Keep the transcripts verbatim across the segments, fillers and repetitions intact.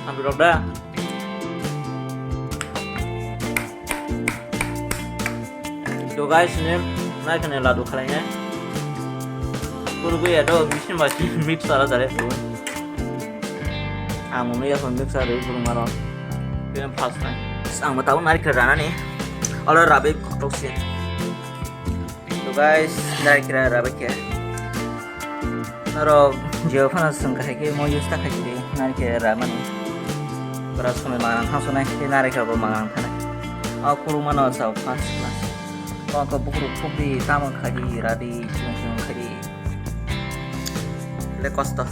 Ang rok da. To guys, ne nai kane ladu khalai ne. Purugui ya do bisin ba mix ara dare tu. Ang munu ya kon mix ara puru maro. Kene first time. Ang mataw nari khe rana ni. Alo rabe tok sin. To guys, nari khe rabe khe. Norok jio phano swng kahai khe mo use ta khai khe nari khe ramani. Bora somoi mangang thang sonai khe nari khe bo mangang thanai. O kuruma no chao first class. Ko ko bukruk khukdi tamo khai di radi chung chung khai di. Le kosto.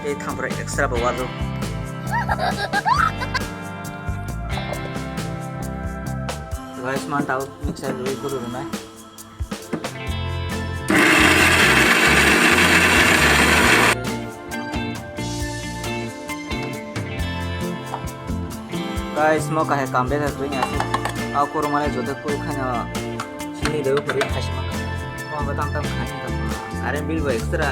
Tei thampra extra bo wajo. Guys, man tao mixer rui kuru runai. Guys, mo kahai kam bethak dui nya se. Au kuru male joto kuru khanya sini debu kuri khasi ma. Mo ang tam tam khani tam. Current bill bo extra.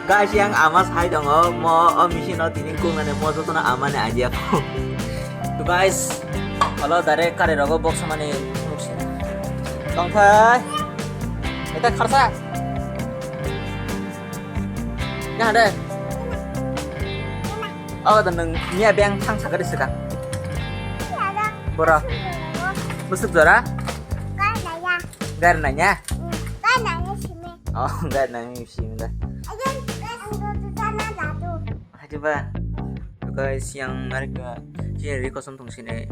Guys, yang ama sai tongo, mo o machine o tini kungnani mo jotono amani idea ko. To guys, holo direct kari rogo box mani muksin. Tongthai. Eta kharsa. Ya de. Oh, dan nang nia beng thang sakari sika. Bora. Busuk jora? Gar nanya. Gar nanya? Hmm, gar nanya sini. Oh, gar nanya sini dah. Ayan, gar nanya dadu. Haji ba. Guys, yang narik ba. Sini riko som tong sini.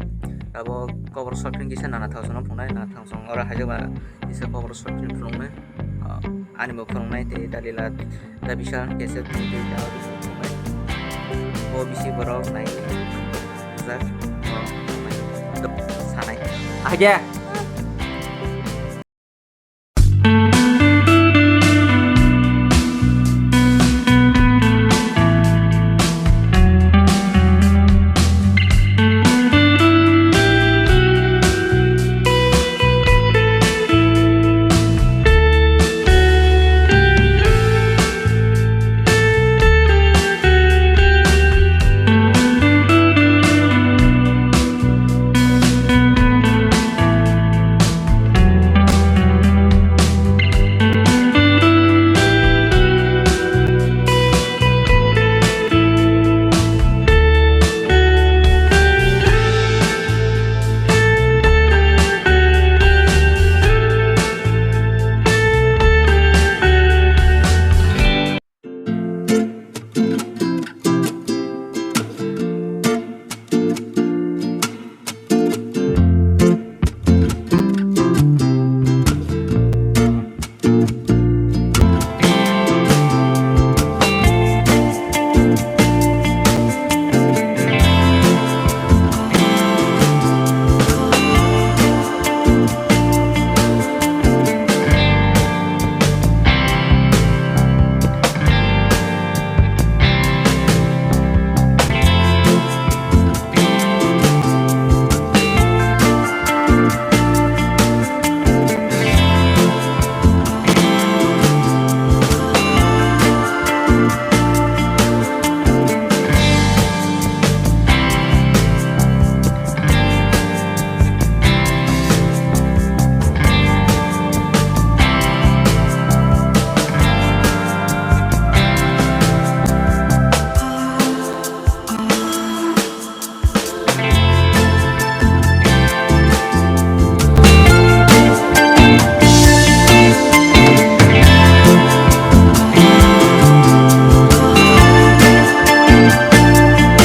Abo cover shot pin kisa nana thau sono phunai, nana thang song ora haji ba. Isa cover shot pin phunung nai. Ah, ani bo phunung nai te dalila. Da bisa keset tei da bisa phunung nai. Bo bisi borok nai. Zat borok phunung nai. Sanai. Aja.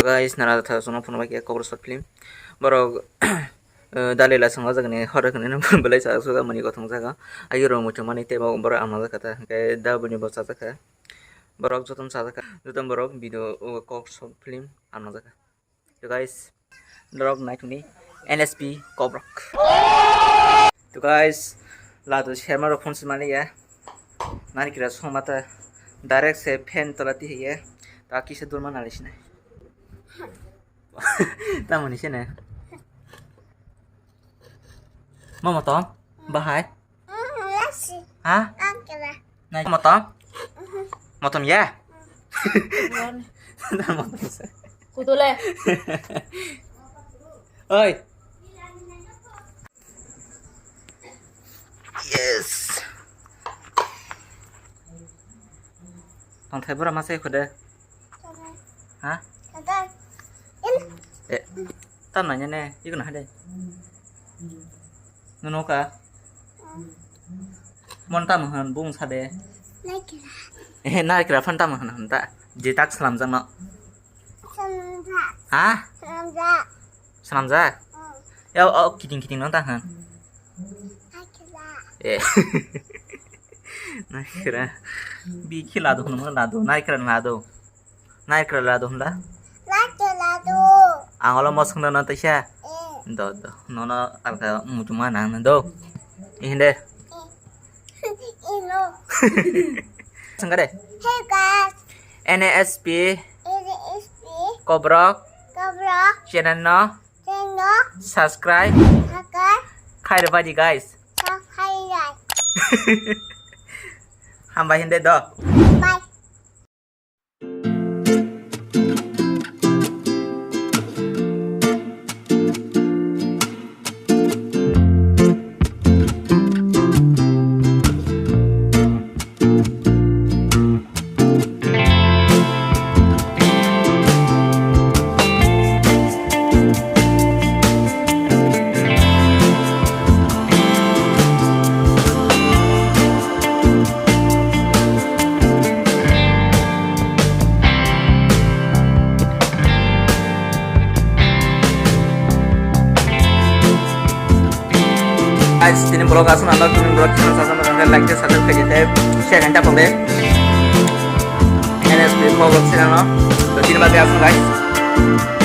Guys, nara tha sono phone bai khe cover shot film. Borok, eh, dalila song o jaga ni hor khne no belai sa so mani kothong jaga. Ayo rong muchung mani tebo borok ama jaga ta. Hingke da boni bo sa jaga. Borok jotono sa jaga. Jotono borok video o cover shot film ama jaga. To guys, norok nai thungni N S P Kobrok. To guys, ladu serma rok phone simani ya. Nani kira song mata direct se fan tola ti ya. Ta kisa durma nali sinai. Tamoni sene. Mama to bahai. Mm, lasi. Ha? Nai motom? Motom ya? Motom se. Kutule. Oi. Yes. Tongthai bora masa ikho de. Ha? Eh, tam nanya ne, ikho na hade. Nono ka? Mon tam han bung sade. Naikra. Eh, naikra fan tam han han ta. Jitak salam jang no. Salam ja. Ha? Salam ja. Salam ja? Hmm. Ya, oh, kiting kiting nang ta han. Naikra. Eh. Naikra. Bi khila do, nang la do, naikra la do. Naikra la do hwnla? Naikra la do. Ang olo mosong no taisa? Eh. Do, do. Nono alka muchuma nang do. Ihinde. Ino. Sengkade. Hey guys. N A S P. N A S P. Kobrok. Kobrok. Channel no. Channel no. Subscribe. Subscribe. Khairwbaidi guys. Subscribe. Hambai hinde do. Bye. Guys, tini vlog aswk nang nw, tini vlog kisa sa sa nang like tei subscribe khaidi tei share khaina ta phone de. N S P vlog channel no. To tini bagwi aswk guys.